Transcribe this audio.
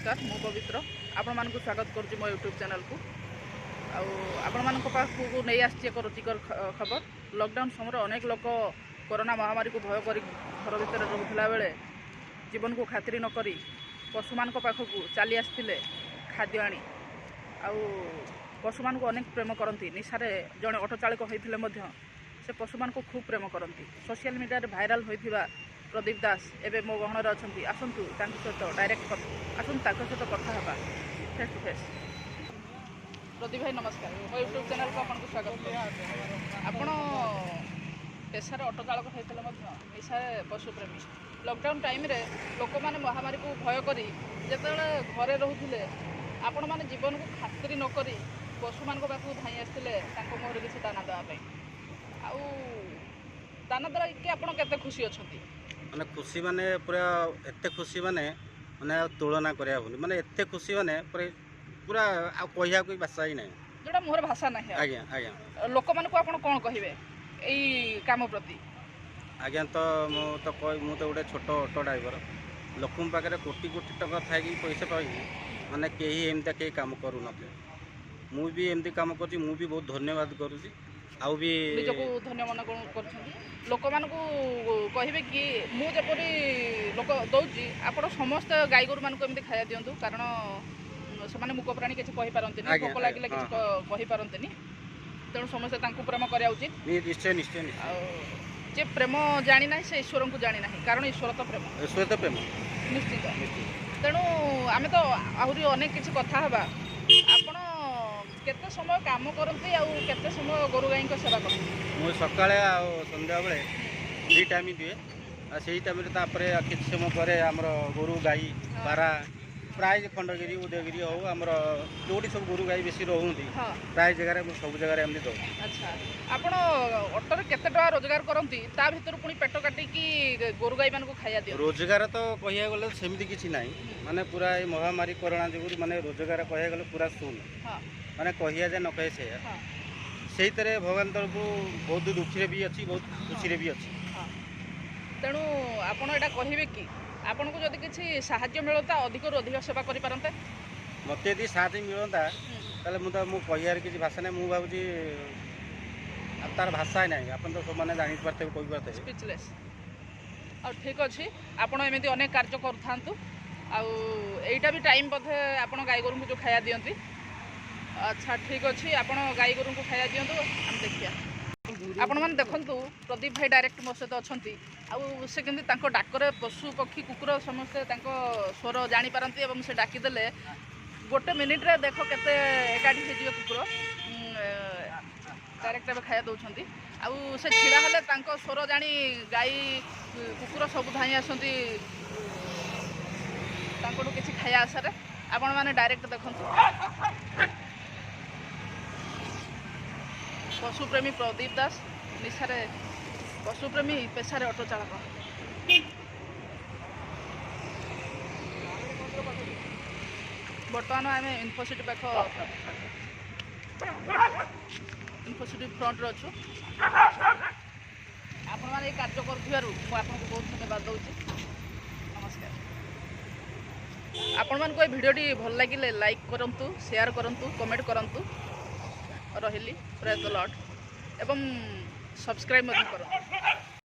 ନମସ୍କାର, ମୁଁ ପବିତ୍ର ଆପଣମାନଙ୍କୁ ସ୍ୱାଗତ କରୁଛି ମୋ ୟୁଟ୍ୟୁବ୍ ଚ୍ୟାନେଲକୁ। ଆଉ ଆପଣମାନଙ୍କ ପାଖକୁ ନେଇ ଆସିଛି ଏକ ରୁଚିକର ଖବର। ଲକଡାଉନ୍ ସମୟରେ ଅନେକ ଲୋକ କରୋନା ମହାମାରୀକୁ ଭୟ କରି ଘର ଭିତରେ ରହୁଥିଲା ବେଳେ ଜୀବନକୁ ଖାତିରି ନକରି ପଶୁମାନଙ୍କ ପାଖକୁ ଚାଲି ଆସିଥିଲେ ଖାଦ୍ୟ ଆଣି। ଆଉ ପଶୁମାନଙ୍କୁ ଅନେକ ପ୍ରେମ କରନ୍ତି। ନିଶାରେ ଜଣେ ଅଟୋ ଚାଳକ ହୋଇଥିଲେ ମଧ୍ୟ ସେ ପଶୁମାନଙ୍କୁ ଖୁବ୍ ପ୍ରେମ କରନ୍ତି। ସୋସିଆଲ ମିଡ଼ିଆରେ ଭାଇରାଲ ହୋଇଥିବା ପ୍ରଦୀପ ଦାସ ଏବେ ମୋ ଗହଣରେ ଅଛନ୍ତି। ଆସନ୍ତୁ ତାଙ୍କ ସହିତ ଡାଇରେକ୍ଟ ଆସନ୍ତୁ ତାଙ୍କ ସହିତ କଥା ହେବା ଫେସ୍ ଟୁ ଫେସ୍। ପ୍ରଦୀପ ଭାଇ ନମସ୍କାର, ମୋ ୟୁଟ୍ୟୁବ୍ ଚ୍ୟାନେଲକୁ ଆପଣଙ୍କୁ ସ୍ୱାଗତ କରୁଛି। ଆପଣ ପେଶାରେ ଅଟୋ ଚାଳକ ହୋଇଥିଲେ ମଧ୍ୟ ନିଶାରେ ପଶୁପ୍ରେମୀ। ଲକଡାଉନ୍ ଟାଇମ୍ରେ ଲୋକମାନେ ମହାମାରୀକୁ ଭୟ କରି ଯେତେବେଳେ ଘରେ ରହୁଥିଲେ, ଆପଣମାନେ ଜୀବନକୁ ଖାତିରି ନକରି ପଶୁମାନଙ୍କ ପାଖକୁ ଧାଇଁ ଆସିଥିଲେ ତାଙ୍କ ମୁହଁରେ କିଛି ଦାନା ଦେବା ପାଇଁ। ଆଉ ଦାନା ଦ୍ୱାରା କି ଆପଣ କେତେ ଖୁସି ଅଛନ୍ତି? ମାନେ ଖୁସି ମାନେ ପୁରା ଏତେ ଖୁସି, ମାନେ ମାନେ ଆଉ ତୁଳନା କରିବା ହେବନି। ମାନେ ଏତେ ଖୁସି, ମାନେ ପୁରା ପୁରା ଆଉ କହିବାକୁ ବି ଭାଷା ହିଁ ନାହିଁ। ଯୋଉଟା ମୁହଁରେ ଭାଷା ନାହିଁ ଆଉ। ଆଜ୍ଞା ଆଜ୍ଞା। ଲୋକମାନଙ୍କୁ ଆପଣ କ'ଣ କହିବେ ଏଇ କାମ ପ୍ରତି? ଆଜ୍ଞା, ତ ମୁଁ ତ ମୁଁ ତ ଗୋଟେ ଛୋଟ ଅଟୋ ଡ୍ରାଇଭର। ଲୋକଙ୍କ ପାଖରେ କୋଟି କୋଟି ଟଙ୍କା ଥାଇକି, ପଇସା ପାଇକି ମାନେ କେହି ଏମିତିଆ କେହି କାମ କରୁନଥିଲେ। ମୁଁ ବି ଏମିତି କାମ କରୁଛି, ମୁଁ ବି ବହୁତ ଧନ୍ୟବାଦ କରୁଛି। ଆଉ ବି ନିଜକୁ ଧନ୍ୟ ମନେ କରୁଛନ୍ତି। ଲୋକମାନଙ୍କୁ କହିବେ କି ମୁଁ ଯେପରି ଲୋକ ଦଉଛି, ଆପଣ ସମସ୍ତେ ଗାଈ ଗୋରୁମାନଙ୍କୁ ଏମିତି ଖାଇବା ଦିଅନ୍ତୁ, କାରଣ ସେମାନେ ମୂକ ପ୍ରାଣୀ, କିଛି କହିପାରନ୍ତିନି। ଭୋକ ଲାଗିଲେ କିଛି କହିପାରନ୍ତିନି। ତେଣୁ ସମସ୍ତେ ତାଙ୍କୁ ପ୍ରେମ କରିବା ଉଚିତ। ନିଶ୍ଚୟ ନିଶ୍ଚୟ ନିଶ୍ଚୟ। ଆଉ ଯେ ପ୍ରେମ ଜାଣି ନାହିଁ ସେ ଈଶ୍ୱରଙ୍କୁ ଜାଣି ନାହିଁ, କାରଣ ଈଶ୍ୱର ତ ପ୍ରେମ। ଈଶ୍ୱର ତ ପ୍ରେମ। ନିଶ୍ଚିତ। ନିଶ୍ଚିତ। ତେଣୁ ଆମେ ତ ଆହୁରି ଅନେକ କିଛି କଥା ହେବା। ଆପଣ କେତେ ସମୟ କାମ କରନ୍ତି ଆଉ କେତେ ସମୟ ଗୋରୁ ଗାଈଙ୍କ ସେବା କରନ୍ତି? ମୁଁ ସକାଳେ ଆଉ ସନ୍ଧ୍ୟାବେଳେ 2 ଟାଇମ୍ ଦିଏ। ଆଉ ସେଇ ଟାଇମ୍ରେ ତାପରେ କିଛି ସମୟ ପରେ ଆମର ଗୋରୁ ଗାଈ, ପାରା, ପ୍ରାୟ ଖଣ୍ଡଗିରି ଉଦୟଗିରି ହଉ, ଆମର ଯେଉଁଠି ସବୁ ଗୋରୁ ଗାଈ ବେଶୀ ରହୁନ୍ତି, ପ୍ରାୟ ଜାଗାରେ ମୁଁ ସବୁ ଜାଗାରେ ଏମିତି ଦେଉଛି। ଆଚ୍ଛା, ଆପଣ ଅଟୋରେ କେତେ ଟଙ୍କା ରୋଜଗାର କରନ୍ତି? ତା ଭିତରୁ ପୁଣି ପେଟ କାଟିକି ଗୋରୁ ଗାଈମାନଙ୍କୁ ଖାଇବା ଦିଅନ୍ତି। ରୋଜଗାର ତ କହିବାକୁ ଗଲେ ସେମିତି କିଛି ନାହିଁ। ମାନେ ପୁରା ଏଇ ମହାମାରୀ କରୋନା ଯୋଗୁଁ ମାନେ ରୋଜଗାର କହିବାକୁ ଗଲେ ପୁରା ଶୂନ। ମାନେ କହିବା ଯେ ନ କହେ ସେଇଆ। ସେଇଥିରେ ଭଗବାନ ତରଫରୁ ବହୁତ ଦୁଃଖୀରେ ବି ଅଛି, ବହୁତ ଖୁସିରେ ବି ଅଛି। ତେଣୁ ଆପଣ ଏଇଟା କହିବେ କି ଆପଣଙ୍କୁ ଯଦି କିଛି ସାହାଯ୍ୟ ମିଳନ୍ତା, ଅଧିକରୁ ଅଧିକ ସେବା କରିପାରନ୍ତେ? ମୋତେ ଯଦି ସାହାଯ୍ୟ ମିଳନ୍ତା, ତାହେଲେ ମୁଁ ତ ମୁଁ କହିବାର କିଛି ଭାଷା ନାହିଁ। ମୁଁ ଭାବୁଛି ଆଉ ତାର ଭାଷା ହିଁ ନାହିଁ। ଆପଣ ତ ସେମାନେ ଜାଣିପାରୁଥିବେ, କହିପାରୁଥିବେ। ସ୍ପିଚଲେସ୍। ଆଉ ଠିକ୍ ଅଛି, ଆପଣ ଏମିତି ଅନେକ କାର୍ଯ୍ୟ କରୁଥାନ୍ତୁ। ଆଉ ଏଇଟା ବି ଟାଇମ୍ ବୋଧେ ଆପଣ ଗାଈ ଗୋରୁଙ୍କୁ ଯେଉଁ ଖାଇବା ଦିଅନ୍ତି। ଆଚ୍ଛା, ଠିକ୍ ଅଛି, ଆପଣ ଗାଈ ଗୋରୁଙ୍କୁ ଖାଇବା ଦିଅନ୍ତୁ, ଆମେ ଦେଖିବା। ଆପଣମାନେ ଦେଖନ୍ତୁ, ପ୍ରଦୀପ ଭାଇ ଡାଇରେକ୍ଟ ମୋ ସହିତ ଅଛନ୍ତି। ଆଉ ସେ କେମିତି ତାଙ୍କ ଡାକରେ ପଶୁ ପକ୍ଷୀ କୁକୁର ସମସ୍ତେ ତାଙ୍କ ସ୍ୱର ଜାଣିପାରନ୍ତି ଏବଂ ସେ ଡାକିଦେଲେ ଗୋଟେ ମିନିଟ୍ରେ ଦେଖ କେତେ ଏକାଠି ହେଇଯିବେ କୁକୁର। ଡାଇରେକ୍ଟ ଏବେ ଖାଇବା ଦେଉଛନ୍ତି। ଆଉ ସେ ଛିଡ଼ା ହେଲେ ତାଙ୍କ ସ୍ୱର ଜାଣି ଗାଈ କୁକୁର ସବୁ ଧାଇଁ ଆସନ୍ତି ତାଙ୍କଠୁ କିଛି ଖାଇବା ଆଶାରେ। ଆପଣମାନେ ଡାଇରେକ୍ଟ ଦେଖନ୍ତୁ, ପଶୁପ୍ରେମୀ ପ୍ରଦୀପ ଦାସ, ନିଶାରେ ପଶୁପ୍ରେମୀ, ପେଶାରେ ଅଟୋ ଚାଳକ। ବର୍ତ୍ତମାନ ଆମେ ଇନଫୋସିଟି ପାଖ ଇନଫୋସିଟି ଫ୍ରଣ୍ଟରେ ଅଛୁ। ଆପଣମାନେ ଏଇ କାର୍ଯ୍ୟ କରୁଥିବାରୁ ମୁଁ ଆପଣଙ୍କୁ ବହୁତ ଧନ୍ୟବାଦ ଦେଉଛି। ନମସ୍କାର। ଆପଣମାନଙ୍କୁ ଏ ଭିଡ଼ିଓଟି ଭଲ ଲାଗିଲେ ଲାଇକ୍ କରନ୍ତୁ, ସେୟାର କରନ୍ତୁ, କମେଣ୍ଟ କରନ୍ତୁ। ରହିଲି, ପ୍ରେଜ୍ ଦ ଲର୍ଡ, ଏବଂ ସବସ୍କ୍ରାଇବ୍ ମଧ୍ୟ କରନ୍ତୁ।